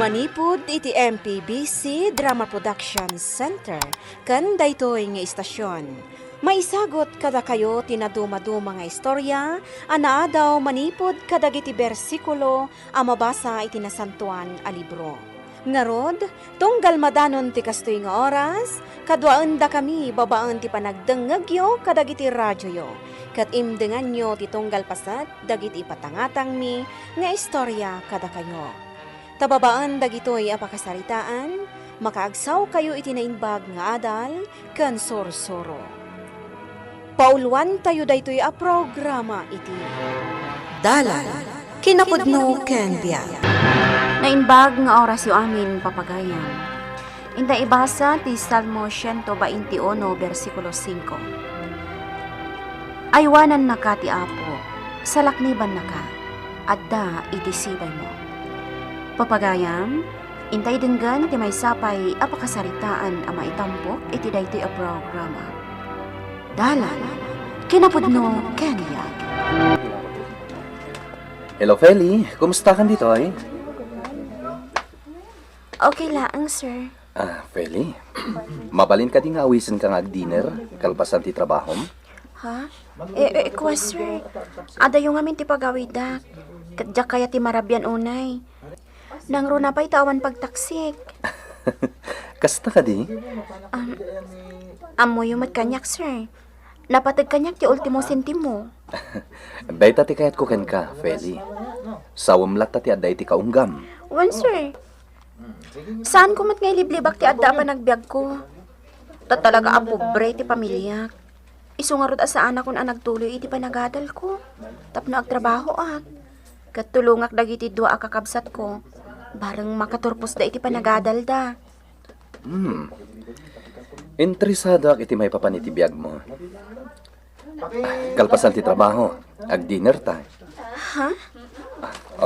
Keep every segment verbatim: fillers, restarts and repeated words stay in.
Manipud iti M P B C Drama Production Center ken daytoy nga istasyon, maisagut kadakayo ti nadumaduma nga istorya a naadaw manipud kadagiti bersikulo a mabasa iti Nasantoan a Libro. Ngarud, tunggal madanon ti kastoy nga oras, kaduaendakami babaen ti panagdengngegyo kadagiti radioyo, ket imdenganyo ti tunggal paset dagiti ipatangatangmi nga istorya kadakayo. Ta babaen dagitoy a pakasaritaan, makaagsawkayo iti naimbag nga adal ken sursuro. Pauluantayo daytoy a programa iti Dalan, kinapudno ken biag. Naimbag nga orasyo amin, papagayam. Inta ibasa ti Salmo siento baintiuno, bersikulo singko. Aywanannaka ti Apo, salaknibannaka, adda iti sibaymo. Papagayam, intay denggen ti maysa pay a pakasaritaan a maitampok iti daytoy a programa. Dalan, kinapudno ken biag. Hello, Feli. Kumusta kan ditoy? Okay laeng, sir. Ah, Feli, mabalin kadi nga awisenka nga ag-dinner kalpasan ti trabahom? Ha? Eh, eh, kua, sir. Adayo ngamin ti pagawidak. Ket diak kayat ti marabian unay. Nangruna pay ta awan pagtaksik. Kasta kadi? Um, ammoyo met kaniak, sir. Napateg kaniak ti ultimo sentimo. Dayta ti kayatko kenka, Feli. Sawem latta ti adda iti kaunggam. Wen, sir. Saanko met nga iliblibak ti adda a panagbiagko. Ta talaga a pobre ti pamiliak. Isu ngarud a saanakon a nagtuloy iti panagadalko tapno agtrabahoak. Ket tulongak dagiti dua a kakabsatko. Bareng makaturposda iti panagadalda. Hmm. Interesadoak iti maipapan iti biagmo. Kalpasan ti trabaho, ag-dinner ta. Ha?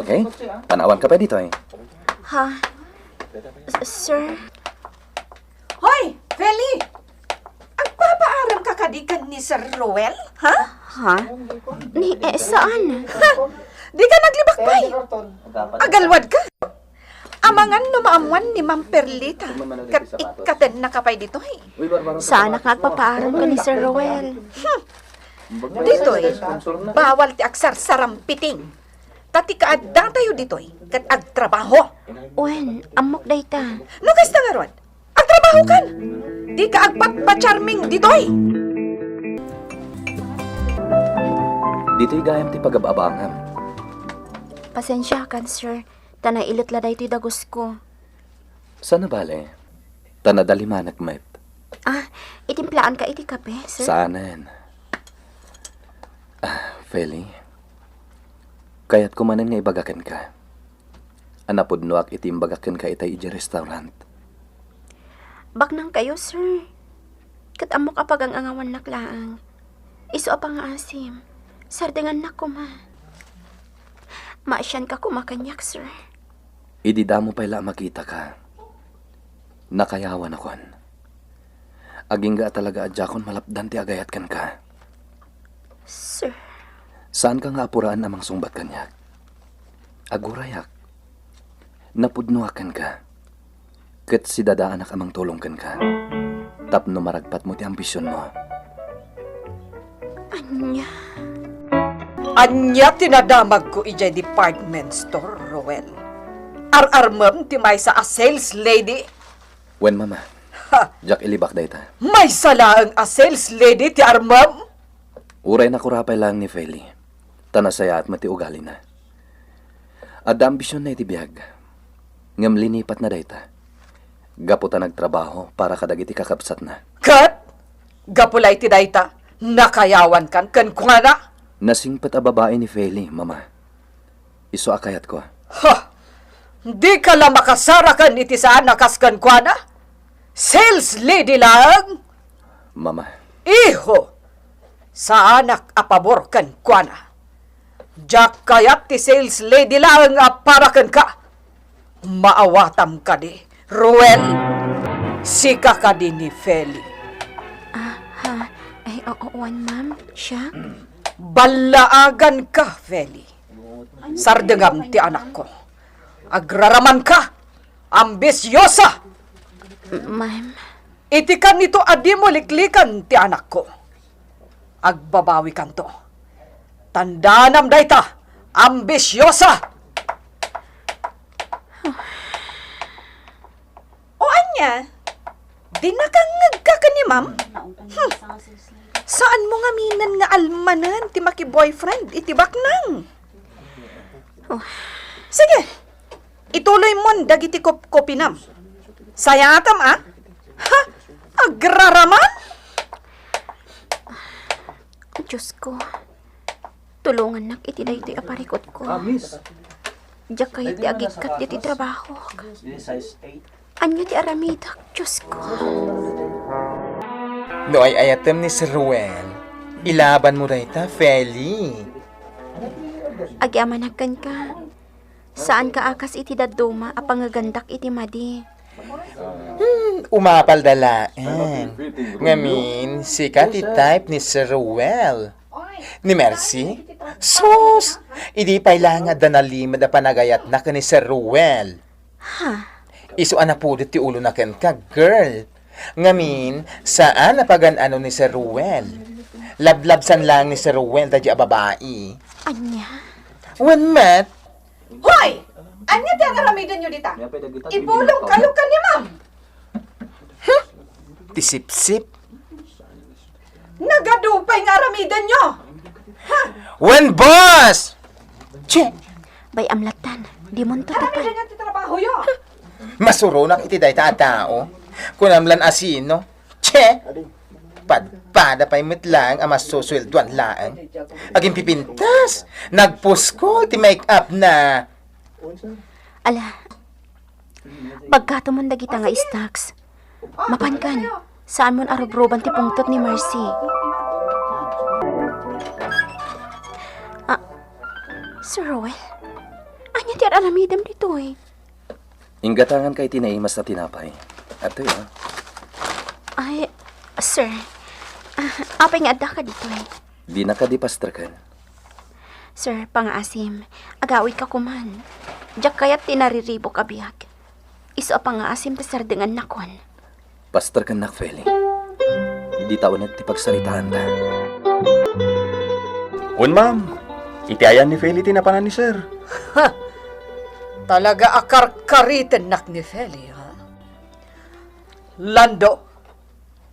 Okay? Panawanka pay ditoy. Ha? S-, sir? Hoy, Feli! Agpapaaramka kadi ken ni Sir Roel, ha? Ha? Ni, eh, saan? Ha? Dika naglibak pay. Agalwadka. Amangan no maammuan ni Ma'am Perlita, ket ikkatennaka pay ditoy. Saanak nga agpapaaram ken ni Sir Roel. Hmm. Ditoy, bawal ti agsarsarampiting. Ta ti kaaddatayo ditoy, ket agtrabaho. Wen, ammok dayta. No kasta ngarud, agtrabahokan. Dika agpatpacharming ditoy. Ditoy gayam ti pagab-abangam. Pasensiakan, sir. Ta nailet la daytoy dagusko. Saan a bale? Ta nadalimanak met. Ah, itimplaanka iti kape, sir? Saanen. Ah, Feli, kayatko manen nga ibaga kenka a napudnoak iti imbagak kenka itay idiay restaurant. Baknangkayo, sir. Ket ammok a pagang-angawannak laeng. Isu a pangngaasim, sardengannak koma. Maasianka koma kaniak, sir. Idi damo pay la a makitaka, nakayawanakon. Agingga a talaga a diakon malapdan ti agayat kenka. Sir. Saanka nga apuraen a mangsungbat kaniak. Agurayak. Napudnoak kenka. Ket sidadaanak a mangtulong kenka tapno maragpatmo ti ambisionmo. Ania? Ania ti nadamagko idiay department store, Roel? Ar-armem ti maysa a sales lady? Wen, Mama. Ha! Diak ilibak dayta. Maysa laeng a sales lady ti armem? Uray nakurapay laeng ni Feli, ta nasayaat met ti ugalina. Adda ambisionna iti biag, ngem linipatna dayta gapu ta nagtrabaho para kadagiti kakabsatna. Ket gapu la iti dayta, nakayawankan kenkuana? Nasingpet a babai ni Feli, Mama. Isu a kayatko. Ha! Dika la makasaraken iti saan a kas kenkuana? Sales lady laeng? Mama. Iho, saanak a pabor kenkuana. Diak kayat ti sales lady laeng a para kenka. Maawatam kadi, Ruel? Sika kadi ni Feli? Ah, ha? Ay, oo, wen, ma'am. Siak? Ballaaganka, Feli. Sardengam ti anakko. Agraramanka. Ambisiosa! Ma'am. Iti kanito a dimo liklikan ti anakko. Agbabawikanto. Tandanam dayta, ambisiosa! O ania? Di nakangngegka ken ni ma'am? Hmm. Saanmo ngaminen nga almanen ti maki-boyfriend iti baknang? Oh. Sige, ituloymon dagiti kupkupinam. Sayatam, a? Ha? Agraraman? Diosko, tulongannak iti daytoy a parikutko. Ah, miss. Diak kayat ti agikkat iti trabahok. Ania ti aramidek, Diosko? No ay-ayatem ni Sir Ruel, ilabanmo dayta, Feli. Agyamanak kenka. Saanka a kas iti dadduma a pangegandak iti madi. Hmm, umapalda laeng. Ngamin, sika ti type ni Sir Ruel. Ni Mercy? Sus! Idi pay la nga adda nalimed a panagayatna ken ni Sir Ruel. Ha? Isu a napudot ti ulona kenka, girl. Ngamin, saan a pagan-ano ni Sir Ruel. Lablabsan laeng ni Sir Ruel daydi a babai. Ania? Wen met, Hoy! Ania ti ar-aramidenyo dita? Ipulongkayo ken ni ma'am! Ti sipsip. Nagadu pay nga aramidenyo! Ha? Wen, boss! Che! Bay-am lattan, dimonto ti pay. Aramidenyo ti trabahoyo! Masuronak iti dayta a tao. Kunam lan a sino. Che! Padpada pay met laeng a masusueldoan laeng. Agimpipintas, nagpuskol ti make-up na. Ala, pagkatomon dagita nga stocks. Mapankan, saanmon a rubruban ti pungtot ni Mercy. Ah, Sir Roel, ania ti ar-aramidem ditoy? Inggatanganka iti naimas a tinapay. Adtoy, a. Ay, sir. Ah, apay nga addaka ditoy? Dina kadi pastreken? Sir, pangaasim. Agawidka koman. Diak kayat ti nariribuk a biag. Isu a pangaasim ti sardengannakon. Paster ken nak, Feli. Dita uneg ti pagsaritaanta. Wen, ma'am. Iti ayan ni Feli ti napanan ni sir. Ha! Talaga a karkaritennak ni Feli, ha? Lando,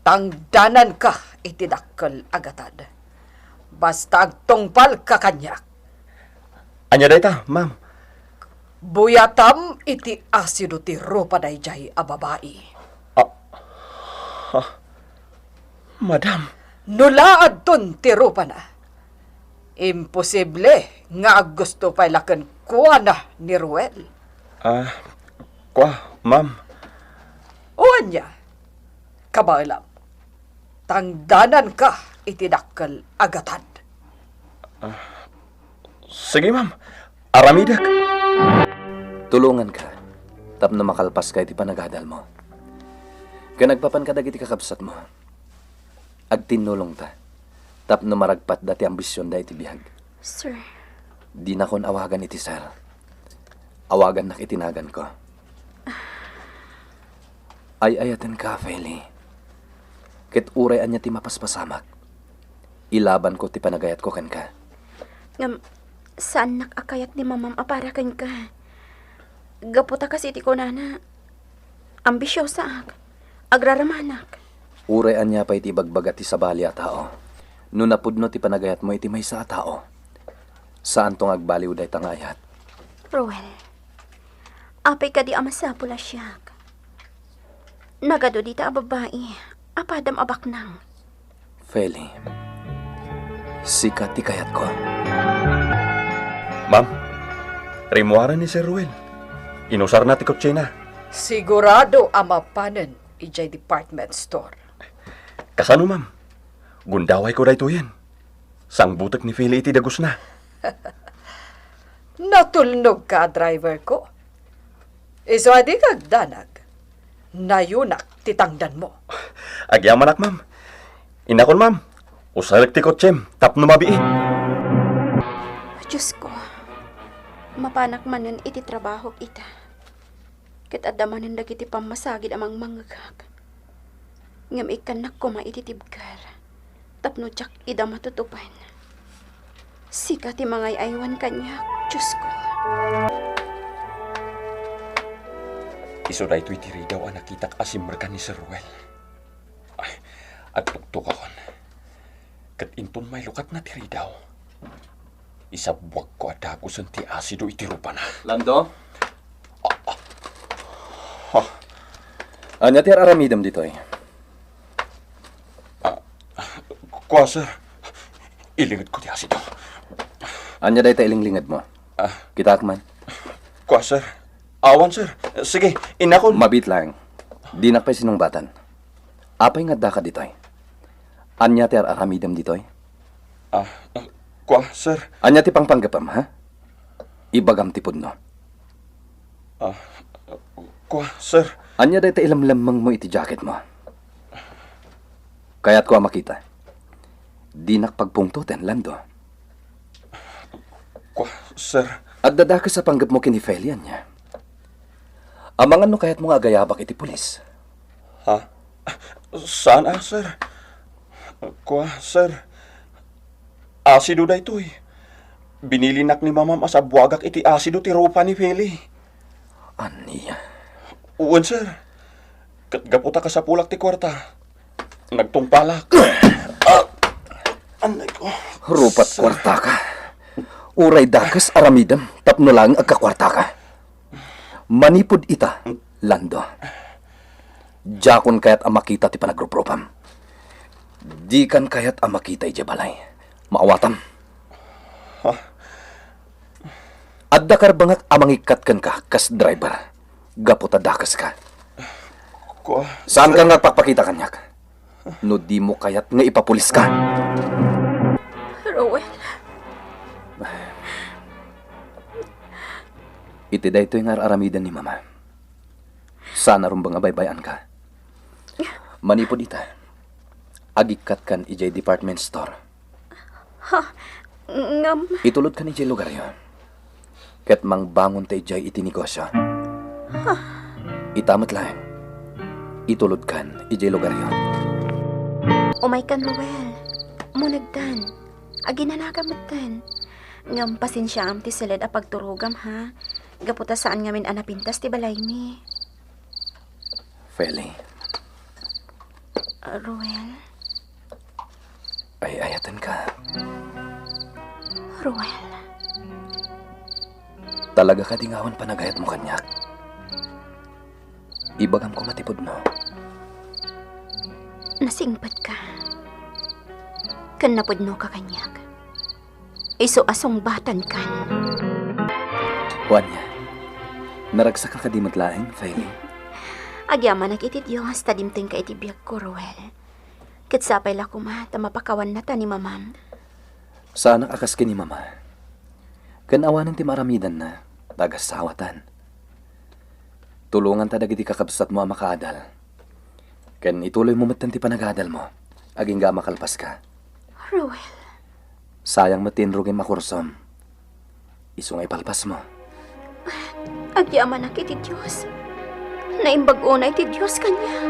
tangdananka iti dakkel a gatad. Basta agtungpalka kaniak. Ania dayta, ma'am? Buyatam iti asido ti rupa daydiay a babai. Ah, ah, madam. No la adton ti rupana, imposible nga aggusto pay la kenkuana ni Ruel. Ah, kua, ma'am. O ania, kabaelam, tangdananka iti dakkel a gatad. Ah, Sige, ma'am. Aramidek. Tulonganka tapno makalpaska iti panagadalmo. Ken agpapan kadagiti kakabsatmo. Agtinnulongta tapno maragpatda ti ambisionda iti biag. Sir. Dinakon awagan iti sir. Awagannak iti naganko. Ay-ayatenka, Feli. Ket uray ania ti mapaspasamak, ilabanko ti panagayatko kenka. Ngem, saannak a kayat ni mamam a para kenka. Gapu ta kas iti kunana, ambisiosaak, agraramanak. Uray ania pay ti ibagbaga ti sabali a tao, no napudno ti panagayatmo iti maysa a tao, saanto nga agbaliw dayta nga ayat. Roel, apay kadi a masapul a siak? Nagadu dita a babai a padam a baknang. Feli, sika ti kayatko. Ma'am, rimmuaren ni Sir Ruel. Inusarna ti kotsena. Sigurado a mapanen idiay department store. Kasano, ma'am? Gundawayko daytoyen. Sangbutek ni Feli iti dagusna. Natulnogka a driverko. Isu a dika agdanag, nayunak ti tangdanmo. Agyamanak, ma'am. Inakon, ma'am. Usalek ti kotsem tapno mabiit. Diosko, mapanak manen iti trabahok ita. ket adda manen dagiti pammasagid a mangmangngegak. Ngem ikkannak koma iti tibker tapno diak ida matutupan. Sika ti mangay-aywan kaniak, Diosko. Isu daytoy ti ridaw a nakitak a simrekkan ni Sir Ruel. Ay, agtuktokakon. Ket inton mailukatna ti ridaw, isabbuakko a dagusen ti asido iti rupana. Lando? Ha? Ania ti ar-aramidem ditoy? Ah, kua, sir. Ilingedko ti asido. Ania dayta ilinglingedmo? Ah. Kitaek man. Kua, sir. Awan, sir. Sige, innakon. Mabiit laeng. Dinak pay sinungbatan. Apay nga addaka ditoy? Ania ti ar-aramidem ditoy? Ah, ah, kua, sir. Ania ti pangpanggepem, ha? Ibagam ti pudno. Ah, kua, sir. Ania dayta ilemlemmengmo iti jacketmo? Kayatko a makita. Dinak pagpungtoten, Lando. Kua, sir. Adda dakes a panggepmo ken ni Feli, ania? Amangan no kayatmo nga agayabak iti pulis. Ha? Saan a, sir. Kua, sir. Asido daytoy. Binilinak ni mamam a sabbuagak iti asido ti rupa ni Feli. Ania? Wen, sir. Ket gapu ta kasapulak ti kuarta, nagtungpalak. Ah! Anay ko. Rupat kuartaka. Uray dakes aramidem tapno laeng agkakuartaka. Manipud ita, Lando. Diakon kayat a makita ti panagruprupam. Dikan kayat a makita idiay balay. Maawatam. Ha? Adda karbengak a mangikkat kenka kas driver gapu ta dakeska. Kua, Saanka nga agpakpakita kaniak no dimo kayat nga ipapuliska. Roel. Iti daytoy nga ar-aramiden ni Mama, saan a rumbeng a baybay-anka. Manipud ita, agikkatkan idiay department store. Ha? Ngem? Itulodkan idiay lugaryo. Ket mangbangonta idiay iti negosyo. Ha? Ita met laeng. Itulodkan idiay lugaryo. Umaykan, Roel. Munegtan. Aginanaka metten. Ngem pasensiaam ti siled a pagturogam, ha? Gapu ta saan ngamin a napintas ti balaymi. Feli. Ah, Roel? Ay-ayatenka. Roel. Talaga kadi nga awan panagayatmo kaniak? Ibagam koma ti pudno. Nasingpetka. Ken napudnoka kaniak. Isu a sungbatankan. Wen, naragsakka kadi met laeng, Feli? Agyamanak iti Dios ta dimtenka iti biagko, Roel. Ket sapay la koma ta mapakawannata ni Mamam. Saanak a kas ken ni Mama. Ken awanen ti maaramidanna, ta agasawatan. Tulonganta dagiti kakabsatmo a makaadal. Ken ituloymo metten ti panagadalmo, agingga a makalpaska. Roel. Sayang met ti inrugim a kursom. Isu nga ipalpasmo. Agyamanak iti Dios. Naimbag unay ti Dios kaniak.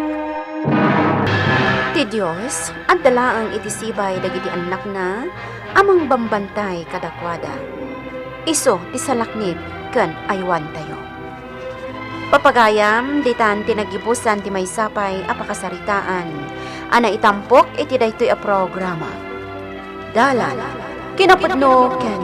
Ti Dios, adda laeng iti sibay dagiti annakna a mangbambantay kadakuada. Isu ti salaknib ken aywantayo. Papagayam, ditan ti nagibusan ti maysa pay a pakasaritaan a naitampok iti daytoy a programa. Dalan, kinapudno ken